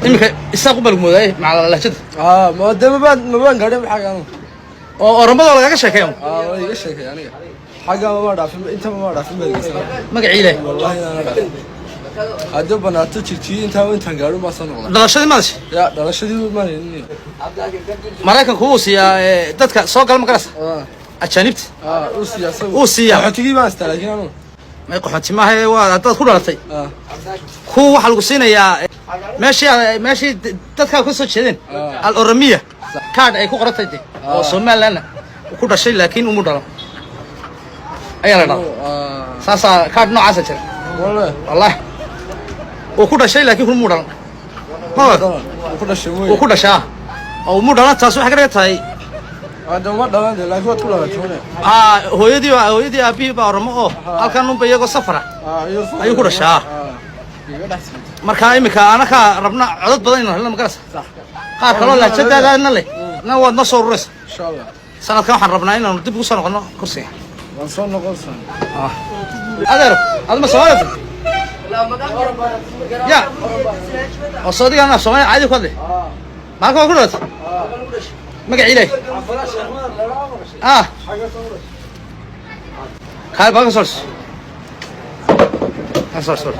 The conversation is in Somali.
Iminka Isaaq u balgmoodaay maca lahjada. Ah, ma de mabaan gaadhin xagga anu. Oo Oromada lagaga sheekeeyo. Ah, waa iga sheekay aniga. Xagga mama dhaafin, inta mama dhaafin baa. Magacii Ilaahay. Wallahi inaan dhaafin. Haddii banaato Jigjiga intaan gaadho baa soo noqda. Dhalashadii maadash? Ya, dhalashadii maan helin. Maraykanku wuu siiyaa dadka soo gala, ma garasa? Ah. Ajaanibta. Ah, uu siiyaa isagu. Uu siiyaa. Qaxootigii baan istaa, laakiin anu. May, qaxooti maaha, waa haddaad ku dhalatay. Ah. Kuwa waxaa lagu siinayaa meeshii dadkaa ka soo jeedeen. Ah. Al Oromia card ay ku qorantay de oo Somalilandna ku dhashay laakiin umu dhalan ayaa la dhahaa. Ah. Saasaa card noocaasa jira. Wallahi. Wallahi uu ku dhashay laakiin umu dhalan, ma Uu ku dhashay mooye. Uu ku dhashaa oo umu dhalan, taas waxay ka dhigan tahay. Hadda uma dhalan de, laakiin waad ku dhalatay une. Ah, hooyadii aabihii baa Oromo oo halkan unba iyagoo safara Ah, ayuu ku dhashaa. Ah. Iga dhex siintay. Marka imika anakaa rabna codad badan inaan helno, ma garasa? Sax. Qaar kaloo lahjadaadaadna leh na waad noo soo ururaysa. Insha Allah. Sanadkan waxaan rabnaa inaanu dib ugu soo noqono kursiga. Waan soo noqon san. Adeero, adma Soomaaliya ya oo soodigaan af Soomaaliya caadi ku hadlay, maalka waa ku dhalatay, magac Ilaahay. Ah, kaay baa ka soo ka soo soo.